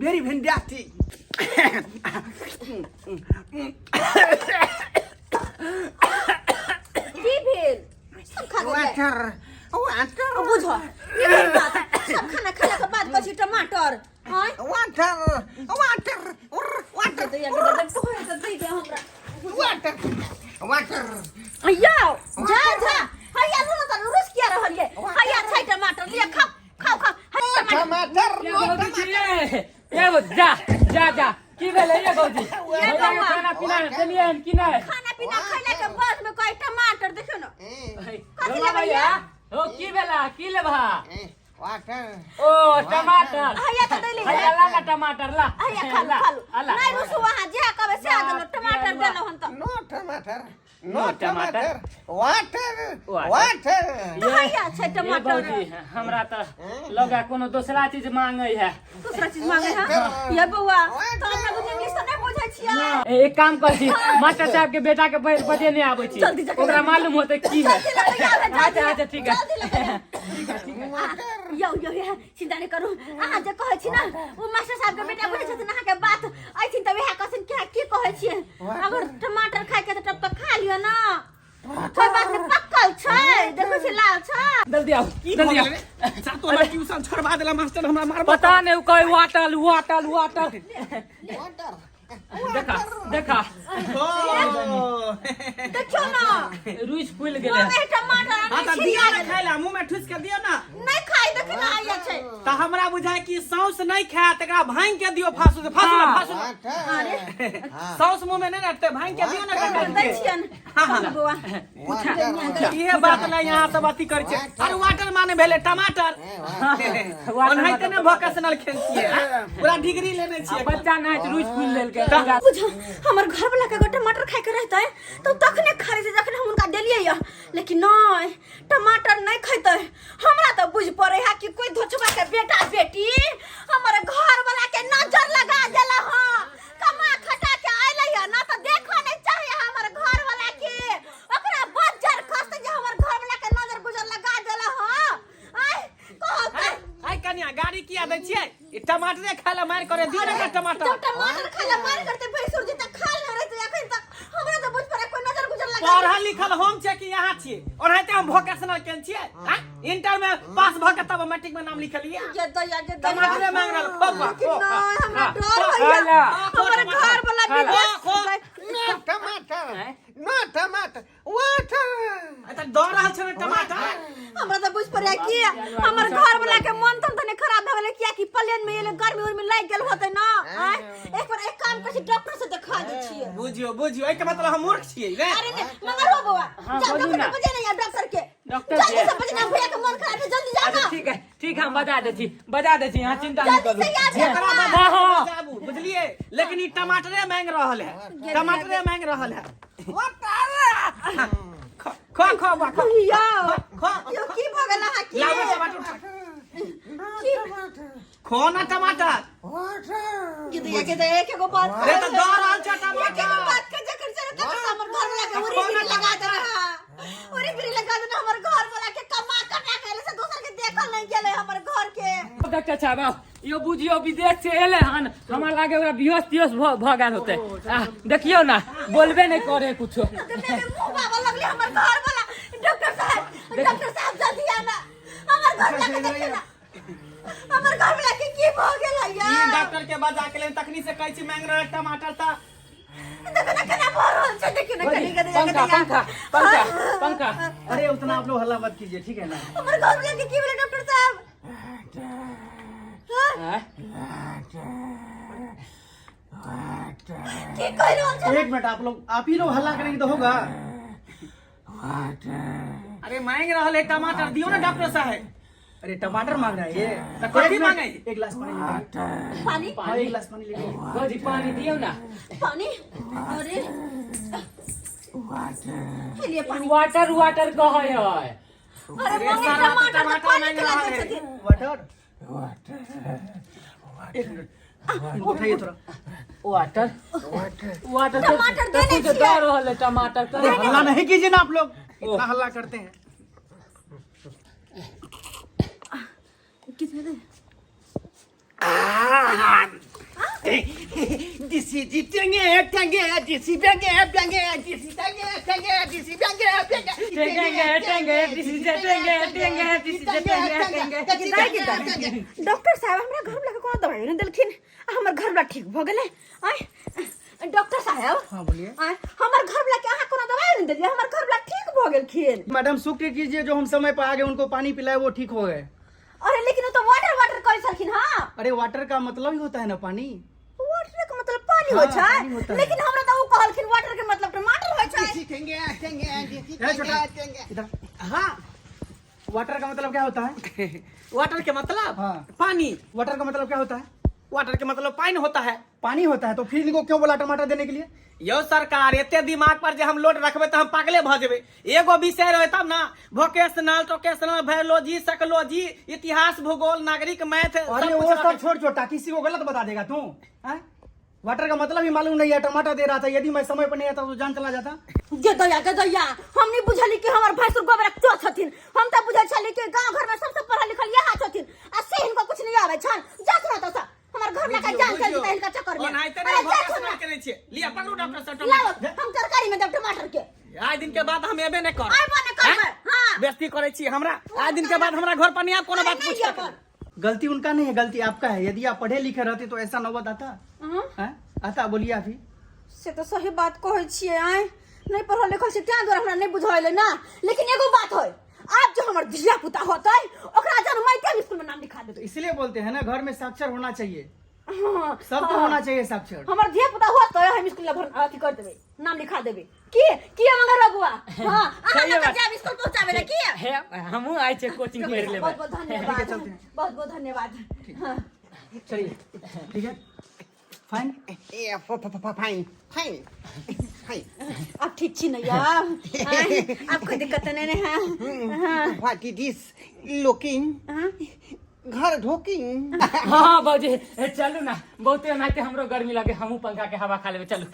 S3: Very fantastic.
S2: की भेल? सब खा गेलियै?
S3: Water. Water.
S2: बुझ ई कोन बात, सब खाना खेला के बाद कहै छी टमाटर? आँय।
S3: Water. Water. Water.
S2: दैया के दे, तोहरे तऽ दै दे हमरा।
S3: Water. Water.
S2: यौ जा जा, हैया लू तऽ रुस किया रहल ये? हैया छै टमाटर, लिअ, खाओ खाओ खाओ, हैया टमाटर।
S3: Tomato.
S1: ये
S3: No
S1: भौजी
S3: tomato.
S1: छियै। ये भौजी, जा जा जा, की भेलै ये भौजी?
S2: ये
S1: भैया के
S2: बौआ।
S1: खाना पीना देलियै हन कि नहि?
S2: खाना पीना खैला के बाद में कहे टमाटर, देखियौ ने। कथी
S1: भोला
S2: लेबै
S1: भैया
S2: ये?
S1: हो, की भेला? की लेबहा?
S3: Water.
S1: ओ टमाटर।
S2: हैया तऽ दैली।
S1: हैया ला ना टमाटर ला।
S2: हैया खा लू,
S1: ला,
S2: खा लू।
S1: ला।
S2: नहि रुसू अहाँ, जे कहबै सएह देलहुँ, टमाटर देलहुँ हन तऽ।
S3: No tomato. No
S1: No tomato.
S3: tomato. Water.
S1: Water.
S3: Water.
S2: तऽ हैया छै
S1: ये
S2: टमाटर।
S1: भौजी, हमरा तऽ लगा कोनो दोसरा चीज मांगे है।
S2: दूसरा चीज मांगे है? ये बौआ, तो अपना बुझे इंग्लिश तऽ नहि बुझै छियै।
S1: ए, एक काम कर छी, मास्टर साहब के बेटा के बजे नहीं आबै छी।
S2: जल्दी जाके
S1: ओकरा मालूम होते की है।
S2: जल्दी लऽ के आबै, जल्दी।
S1: अच्छा अच्छा, ठीक है।
S2: जल्दी लऽ के आबै। यौ यौ यौ चिंता नहीं करू अहाँ जे कहै छी ना ओ मास्टर साहब के बेटा बुझै छथिन अहाँ के बात अइथिन तऽ वएह कहथिन कि की कहै छियै अगर टमाटर खाय के तऽ तब तऽ खा लिअ ना कोई बात नहीं पक्कल छै देखै छी लाल छै
S1: जल्दी आओ
S4: की
S1: जल्दी
S4: भऽ
S1: आओ
S4: गेल रे? सातो हमरा ट्यूशन छोड़बा देला मास्टर हमरा मारबो
S1: पता नहीं उ कहे वाटल वाटल वाटल देखा देखा
S4: ओ
S2: देखियौ ना
S1: रुइस फूल गेलै
S2: मम्मी टमाटर
S4: हाँ
S2: आनै
S4: तऽ
S2: छी
S4: दियौ ने खाय ला मुँह में ठुस के दियौ ना
S2: नहीं खाई देखियौ ना आइया छै
S4: तऽ हमरा बुझाय कि सौंस नहीं खायत एकरा भांग के दियौ फासु से फासु ना
S1: हाँ।
S4: फासु ना सौंस मुँह में नहीं रखते भांग के दियौ ना
S2: दै
S4: कटके
S2: छियन कहू बौआ
S4: इहे बात ला यहाँ सब अथी करै छै अरे वाटर माने भेलै टमाटर ओनाहिते ने वोकेशनल खेल छियै आँय? पूरा डिग्री लेने छियै
S1: बच्चा नहीं तऽ रुइस फूल लेलकै
S2: बुझ हमर घर वाला के अगर टमाटर खाय के रहते तो तखने खा लेते जखने हम हुनका देलियै या लेकिन नहीं टमाटर नहीं खेते हमरा तो बुझ पड़े है कि कोई धोचबा के बेटा बेटी हमर घर वाला के नजर लगा देला हां कमा खटा के आइले है ना तो देखो नहीं चाहिए हमर घर वाला के ओकरा बज्जर खसते जे हमर घर वाला के नजर गुजर लगा देला हां आय कहो
S4: आय आय कनिया गाड़ी किया दै छियै ई टमाटरे खाय ला मारि करे दियौ ने टमाटर
S2: जब टमाटर खाय ला मार करते भैंसुर जी तक खा ले रहते अखन तक हमरा तो बुझ पड़े कोई नजर गुजर लगा
S4: पढ़ल लिखल हम छियै कि यहाँ छियै ओनाहिते हम वोकेशनल केने छियै आँय? इंटर में पास भऽ के तब मैट्रिक में नाम लिखलियै
S2: ये दया के दया
S4: टमाटरे मांग रहल खो बा,
S2: लेकिन
S4: खो, खो।
S2: नहीं हमरा
S1: खा,
S2: डर
S1: खा
S2: होइया
S1: ला।
S2: हमर घर वाला
S1: खा ला।
S2: विदेश
S4: खो, खो।
S3: नो टमाटर नो टमाटर वाटर
S4: आ तऽ दऽ रहल छै ने टमाटर
S2: हमरा तो बुझ पड़े कि हमर घर वाला के मन तन तने खराब भऽ गेलै किया कि प्लेन में एले गर्मी उर्मी लागि गेल होतै ना आँय? एक बार एक काम करै छी डॉक्टर से देखा दै छियै
S4: बुझियो बुझियो एहिके मतलब हम मूर्ख छियै रे
S2: अरे ने मगर हो बौआ
S1: हाँ,
S2: जा
S1: बोलू
S2: डॉक्टर
S1: ना।
S2: के बजे ना यार डॉक्टर के
S1: डॉक्टर
S2: जल्दी
S1: के?
S2: से बजना भैया के मन खराब है जल्दी जा
S1: अच्छा
S2: ना
S1: ठीक है ठीक है हम बजा दै छी बजा दै छी अहाँ चिंता नहीं
S2: जल्दी
S1: करू
S2: से याद
S4: जेकरा
S2: रखना।
S1: हाँ, हाँ।
S4: बजाबू बुझलिए लेकिन ई टमाटरे मांग रहल है टमाटरे मांग रहल है खो खो खो बा, खो
S2: यौ
S4: खो
S2: यौ की भऽ गेल अहाँ की
S4: लाबू टमाटर उठा खो ना टमाटर
S2: के दे एक एगो बात
S4: अरे तऽ दऽ रहल छै
S2: एक एगो
S4: टमाटर
S2: बात के जकर से तकर हमर घर वाला के उरी बिरी लगा दे रहा उरी बिरी लगा देना हमर घर वाला के कमा कटा के से दोसर के देखल नहीं गेले हमर घर के
S1: डॉक्टर साहब आउ यो बुझियो विदेश से एले हन हमरा लागे ओकरा बेहोश तिहोश भऽ गेल होतै आ देखियौ ना बोलबे नहीं करे कुछो
S2: तो मेरे मुंह बाबा लगले हमर घर वाला डॉक्टर साहब डॉक्टर साहब जल्दी आना हमर घर वाला के देखिए ना हमर घर वाला के की भ गेल
S4: ई
S2: यार
S4: डॉक्टर के बजा के ले तखनी से कहै छी मांग रहल टमाटर तऽ
S2: देखो ना केना भऽ रहल छै देखियो ना कनी कनी
S1: पंखा पंखा पंखा पंखा
S6: अरे उतना आप लोग हल्ला मत कीजिए ठीक है ना
S2: हमर घर वाला के की भेलै डॉक्टर साहब हाँ?
S1: आँय?
S2: की कहि रहल छै
S6: एक मिनट आप लोग आप ही लोग हल्ला करेंगे तो होगा
S4: अरे मांग रहल है टमाटर दियो ना डॉक्टर साहब
S6: अरे टमाटर मांग रहा है ये
S4: तो कथी
S6: एक मिनट,
S4: मांगे?
S6: एक गिलास पानी लेके आइए।
S2: पानी
S6: हाँ, एक गिलास पानी लेके आइए।
S1: भौजी पानी दियौ ना
S2: पानी अरे हे लिए पानी
S1: वाटर वाटर कहै है
S2: अरे
S4: अरे
S2: मम्मी
S4: सारा
S2: टमाटर तो
S4: टमाटर
S2: पानी
S4: मांग
S2: पिला
S4: रहा
S2: दै
S4: है।
S2: छथिन
S6: वाटर एक मिनट इनको उठाइए थोड़ा
S1: वाटर वाटर
S2: टमाटर देने
S1: तो
S2: छियै।
S1: दऽ रहल है टमाटर
S6: अरे हल्ला नहीं कीजिए ना आप लोग इतना हल्ला करते हैं
S2: कितने दे
S3: दिसी जी टेंगे टेंगे दिसी बेंगे बेंगे दिसी टेंगे टेंगे दिसी बेंगे बेंगे
S1: टेंगे टेंगे दिसी टेंगे टेंगे दिसी टेंगे टेंगे
S2: डॉक्टर साहब हमरा घर वाला के कोनो दवाई नहीं देलखिन आ हमर घर वाला ठीक भ गेलै आय डॉक्टर साहब
S6: हाँ बोलिए
S2: आय हमर घर वाला के अहाँ कोनो दवाई नहीं देलियै हमर घर वाला ठीक भ गेलखिन
S6: मैडम शुक्र कीजिए जो हम समय पर आ गए उनको पानी पिलाए वो ठीक हो गए
S2: अरे लेकिन ओ तो वाटर वाटर करै छलखिन हां
S6: अरे वाटर का मतलब ही होता है ना पानी
S2: वाटर के मतलब पानी होइ
S6: हाँ,
S2: छै
S6: पानी होता है।
S2: लेकिन हमरा तऽ ओ कहलखिन वाटर के मतलब टमाटर होइ छै
S3: दिसी टेंगे टेंगे दिसी
S6: ए,
S3: टेंगे
S6: छोटा
S3: टेंगे
S6: इधर हाँ वाटर का मतलब क्या होता है
S4: वाटर के मतलब
S6: हाँ।
S4: पानी
S6: वाटर का मतलब क्या होता है
S4: वाटर के मतलब पानी होता है
S6: पानी होता है तो फिर इनको क्यों बोला टमाटर देने के लिए
S4: यौ सरकार एते दिमाग पर जे हम लोड रखबै तऽ हम पागले भऽ जेबै एगो विषय रहै तब ना वोकेशनल टोकेशनल बायोलॉजी साइकोलॉजी इतिहास भूगोल नागरिक मैथ
S6: अरे
S4: सब
S6: वो
S4: कुछ
S6: सब छोड़ छोटा किसी को गलत बता देगा तू हैं? वाटर का मतलब ही मालूम नहीं है, टमाटर दे रहा था, यदि मैं समय पर नहीं आता तो जान चला जाता।
S2: गे दैया, गे दैया, हम नहीं बुझली कि हमर भैंसुर गोबरक चो छथिन। हम तऽ बुझै छली कि गांव घर में सबसे पढ़ल लिखल यह छथिन आ से हिनका कुछ नहीं आबै छन। जाथु ना तो हमर घर लगा जान चल जेतै हिनका चक्कर में।
S4: ओनाहिते
S2: अरे
S4: नहि
S2: जाथु ना।
S4: केने छियै। लिअ पकड़ू डॉक्टर साहब
S2: लाओ
S4: टमाटर।
S2: हम तरकारी में देब टमाटर के।
S4: आइ दिन के बाद हम एबे नहि करब।
S2: आइबो नहि करबै, हाँ।
S4: बेइज्जती करै छी हमरा। आइ दिन के बाद हमरा घर पर नहि आब कोनो बात
S2: अरे
S4: पूछ
S2: नहि आबब।
S6: गलती उनका नहीं है, गलती आपका है। यदि आप पढ़े लिखे रहते तो ऐसा नौबत आता?
S2: हाँ?
S6: हैं? आता? बोलिए आप ही।
S2: से तऽ सही बात कहै छियै, आँय नहि पढ़ल लिखल छी तें दुआरे हमरा नहि बुझल ना। लेकिन एगो बात है, आब जो हमर धिया पुता होतै ओकरा जनमैते हम स्कूल में नाम लिखा देबै।
S6: तो इसलिए बोलते हैं ना, घर में साक्षर होना चाहिए,
S2: हाँ,
S6: सबको
S2: हाँ।
S6: होना चाहिए साक्षर।
S2: हमर धिया पुता होतै हम स्कूल में भर अथी कर देबै, नाम लिखा देबै। की की मगर बबुआ, हां अहाँ
S1: सही
S2: के
S1: बात।
S2: जाब स्कूल पहुंचाबे ला की?
S1: हे, हमहूँ आइ छियै कोचिंग पढ़ि लेबै।
S2: बहुत बहुत धन्यवाद, बहुत बहुत धन्यवाद। हाँ।
S6: चलिए ठीक है, fine.
S3: A fine fine fine.
S2: अब ठीक छी न यार, अब कोई दिक्कत नहीं है। हाँ।
S3: What is this looking?
S2: हाँ?
S3: घर ढोकिंग।
S1: हाँ भौजी चलू ना, बहुते एनाहिते हमरो गर्मी लगे, हमहूँ पंखा के हवा खा लेबै, चलू।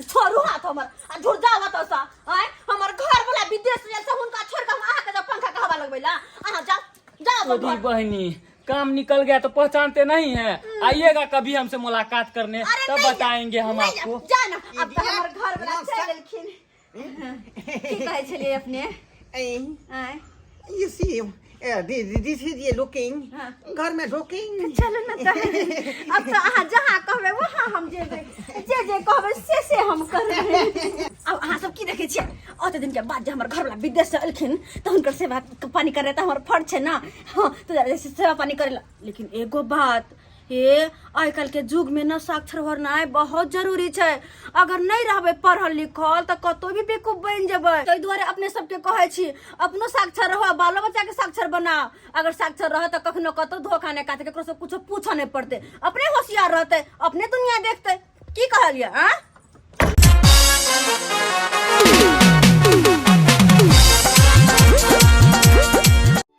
S2: छोड़ू हाथ हमर आ झुर जाओ तो सा। आय हमर घर वाला विदेश गेल से हुनका छोड़ के हम अहाँ के जब पंखा के हवा लगबै ला, अहाँ जाओ जाओ अपन
S1: तोरी
S2: घर।
S1: बहनी काम निकल गया तो पहचानते नहीं है, आइएगा कभी हमसे मुलाकात करने,
S2: अरे
S1: तब
S2: नहीं,
S1: बताएंगे हम
S2: नहीं,
S1: आपको।
S2: जा ना, अब तो हमर घर वाला
S3: नमस्कार।
S2: चल गेलखिन। की कहै छलियै अपने? आय
S3: You see, this is a looking.
S2: हाँ।
S3: घर में ढोकिंग।
S2: चलू ना तऽ अब तऽ अहाँ जहाँ कहबै वहाँ हम जेबै, जे जे कहबै से से हम करबै। अब अहाँ सब की देखै छियै? ओते दिन के बाद जे हमर घरवाला विदेश से एलखिन तऽ हुनकर सेवा पानी करे तऽ हमर फर्ज छै ना। हाँ, तऽ सेवा पानी करे ला। लेकिन एगो बात, हे आइ काल्हि के युग में न साक्षर होनाइ बहुत जरूरी छै। अगर नहीं रहबै पढ़ल लिखल तऽ कतौ भी बेवकूफ बनि जेबै। ताहि दुआरे अपने सबके कहै छी अपनो साक्षर रहो, बालो बच्चा के साक्षर बनाओ। अगर साक्षर रह तऽ कखनो कतौ धोखा नहि खाते, ककरो से कुछो पूछऽ नहि पड़तै, अपने होशियार रहतै, अपने दुनिया देखतै। की कहलियै? आँ?